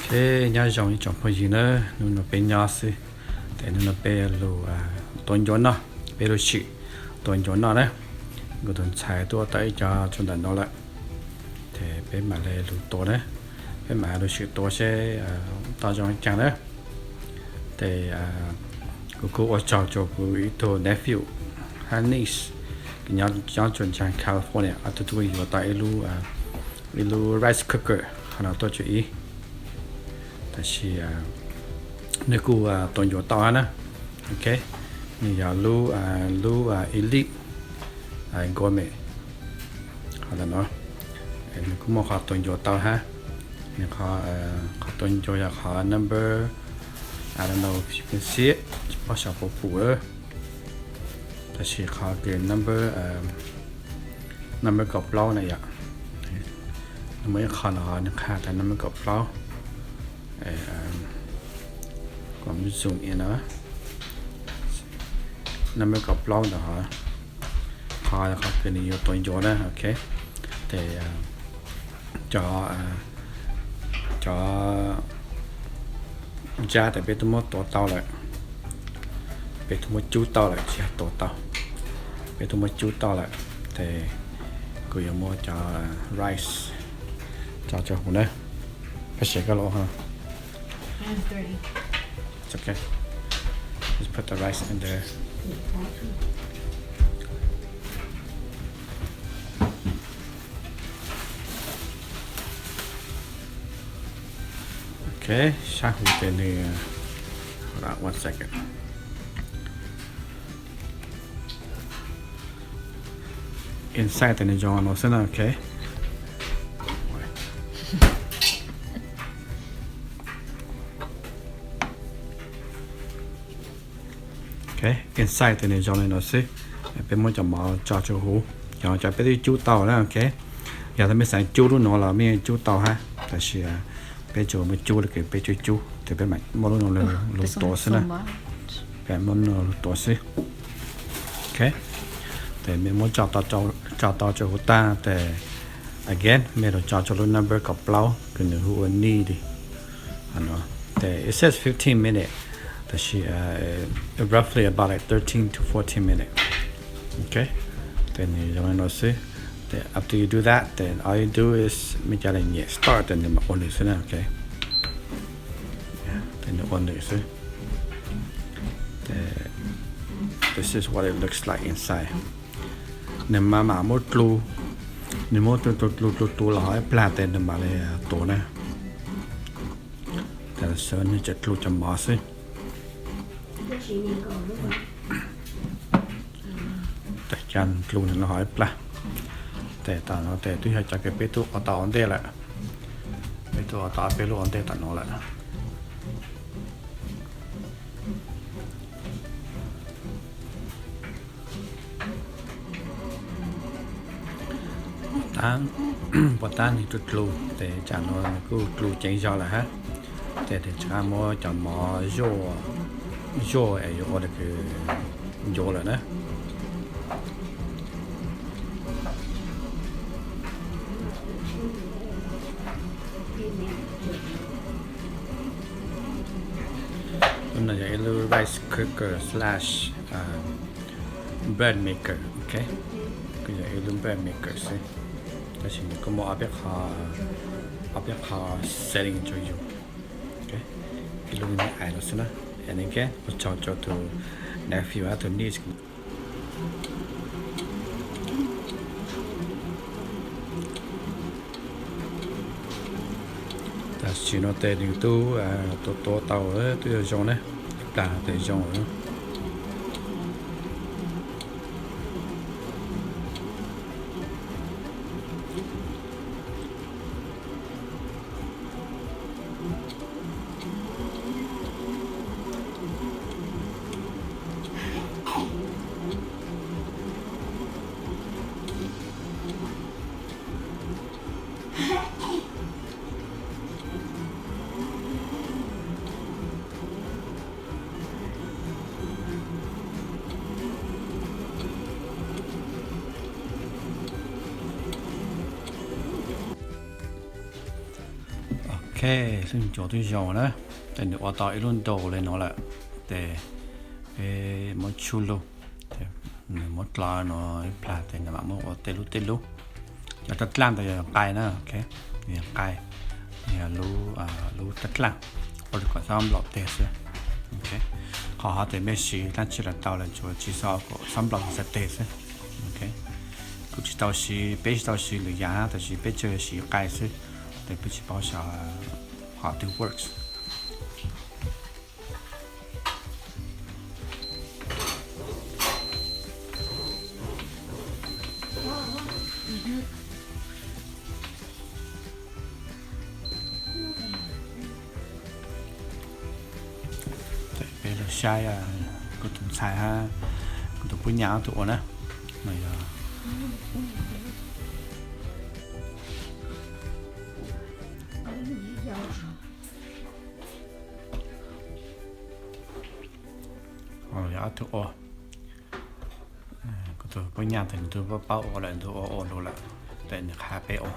Ok, nyob zoo ib tsoom phooj ywg na, hnub no peb nyob xwb, ces hnub no peb lug tua ncuav noj, peb lug swm tua ncuav noj na. Kuv tus ntxhais tuaj tau ib co tsuas ntawm no lawm, ces peb mam le lug tua na, peb mam lug swm tua seb tau zoo caag na. Ces kuv kuj ua tsaug rua kuv ib tug nephew hab niece, kws nyob tsuas ntsaag California, ob tug tuaj yuav tau ib lub, ib lub rice cooker qhov no tuaj tsua ib. Tab sis nws kuj tua ncuav tau hab na. Ok, nws yog lub, lub Elite Gourmet qhov ntawm no. Nws kuj muaj qhov tua ncuav tau hab. Nws qhov, qhov tua ncuav yog qhov number, I don't know if you can see it, tsis paub xyov puas pum lawm. Tab sis qhov kws number, number kaum plaub na yom, nws muaj ib qho no nws qha tas number kaum plaub. Kuv zoom in na, number kaum plaub ntawd, qhov, qhov kws nws yuav tua ncuav na. Ok, ces cov, cov ntsab tas peb tub muab tua tau lawm, peb tub muab cub tau lawm, tsis yog tua tau, peb tub muab cub tau lawm. Ces kuv yuav muab cov rice tso tsua huv na. Pab siv koj lub, it's okay. Just put the rice in there. Ok, sab huv ces nws, hold on one second. Inside ces nws zoo no xwb na, ok. Ok, inside ces nws zoo li no xwb. Peb muab cov mov tso tsua huv, cov, cov peb twb cub tau na, ok. Yog tas mej xav cub lub nuav los mej cub tau hab, tab sis peb tsuas muab cub li kws peb cub cub, ces peb mam muab lub nuav lug tua xwb na. Peb muab lub nuav lug tua xwb. Ok, ces mej muab tso tau tsua huv tag ces again mej lug tso tsua lub number kaum plaub kws nws hu ua needy. Ces it says fifteen minute, tab sis roughly about like thirteen to fourteen minute. Ok, ces nws zoo li no xwb. Ces after you do that, then all you do is mej ca le nyem start ces nws mam ua nws xwb na, ok. Ces nws ua nws xwb. This is what it looks like inside. Nws mam mam muab dlu, nws muab dlu dlu dlu dlu los hov ib plag ces nws mam li tuav na. Ces nws tseem dlu cov mov xwb. Ces ca dlu nws los hov ib plag. Ces tam no ces twb yog cov kws peb tub ua tau ua ntej lawm. Peb tub ua tau peb lub ua ntej tam no lawm. Puas tab nws dlu dlu, ces tam no nws kuj dlu ceev zog lawm hab. Ces nws tseem muab cov mov zuaj es yuav ua li kws ncuav lawm na. Lub no yog ib lub rice cooker slash bread maker, ok. Kuj yog ib lub bread maker xwb, tab sis nws kuj muaj ob peb qho, ob peb qho setting rua yus. Ib lub me ais no xwb na. And again, ua tsaug rua tus nephew hab tus niece. Tam sim no ces nws tub tua tua tau twb yuav zoo na, ib plag tes zoo lawm. Ok, xeeb ntxwv twb zoo na, ces nws ua tau ib lub dough li no lawm, ces peb muab tshuj lug, nws muab dlo no ib plag ces nws mam muab ua tej lub tej lub. Cov rab dlaaj ntawd yog qai na, ok, yog qai, yog lub, lub rab dlaaj, ua kom xob nplaum teg xwb. Ok, qhov hov ces mej siv dlaab tsi los tau lawm, tsuas tsis xob kom xob nplaum txhais teg xwb. Ok, kuv tsis tau siv, peb tsis tau siv ntawm yam hab, tab sis peb tsuas siv qai xwb, ces peb tsis paub xyov how it works. Peb lug saib kuv tus ntxhais hab kuv tus puj nyaj ob tug ua na. No yog ob tug ua, kuv tus puj nyaj tes nws tub paub paub ua lawm, nws tub ua ua lug lawm, tes nws qha peb ua.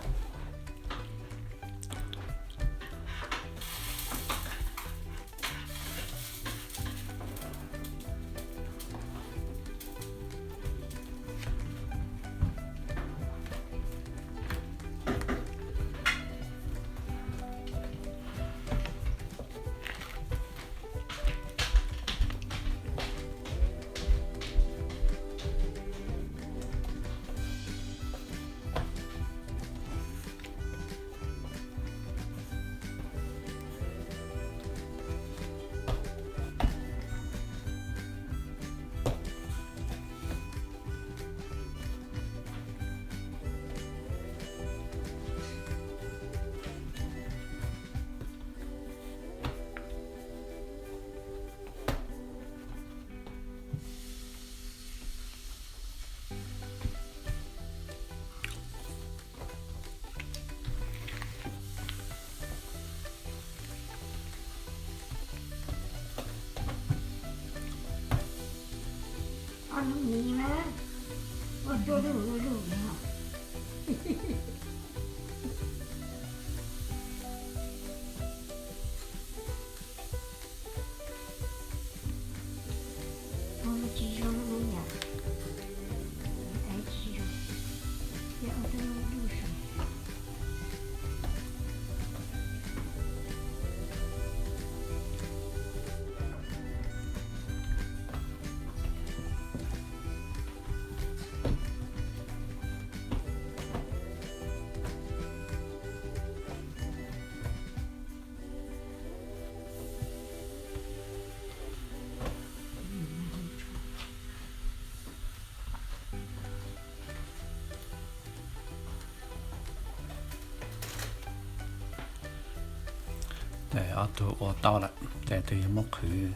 Ces ob tug ua tau lawm, ces tus yuav muab qhwv,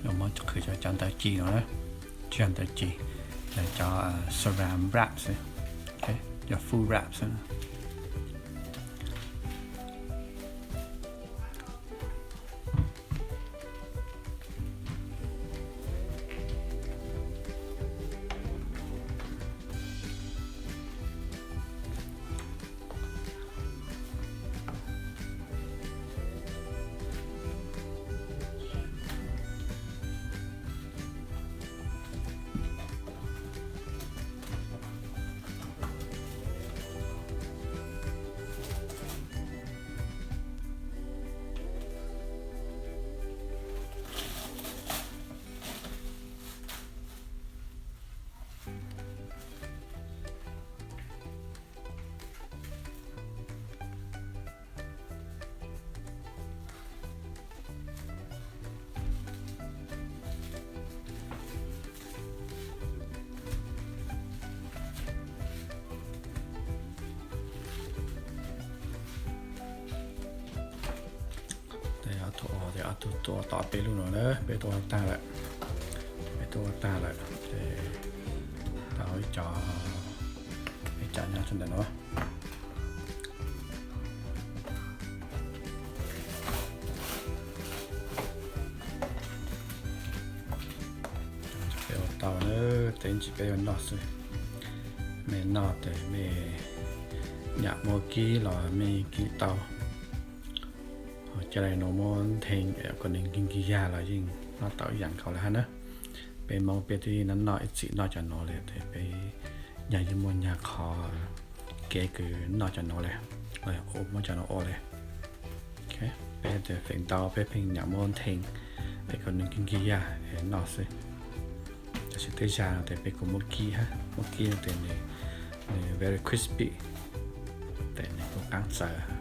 yuav muab qhwv cov, cov ntawv ci no, tsis yog ntawv ci, yog cov saran wrap xwb, yog food wrap xwb. Ces ob tug ua, ces ob tug tuav tau peb lub no na, peb tuav tag lawm, peb tuav tag lawm ces tau ib co, ib co nyob rau ntawm no. Peb ua tau na, teb ntsis peb ua noj xwb. Mej noj tes mej nyam muab kib los mej kib tau, Ca le nuav muab theej kom nwg nkig nkig yag los yeej noj tau ib yaam nkaus le hab na. Peb Moob peb twb noj ib txwm noj cov nuav le, tes peb nyag yeej muaj nyag qhov kev kws noj cov nuav le, muab cov nuav ua le. Peb tes feem ntau peb pheej nyam muab theej es kom nwg nkig nkig yag es noj xwb. Tab sis tej zag no tes peb kuj muab kib hab, muab kib no tes nwg very crispy, tes nwg kuj qaab txawv.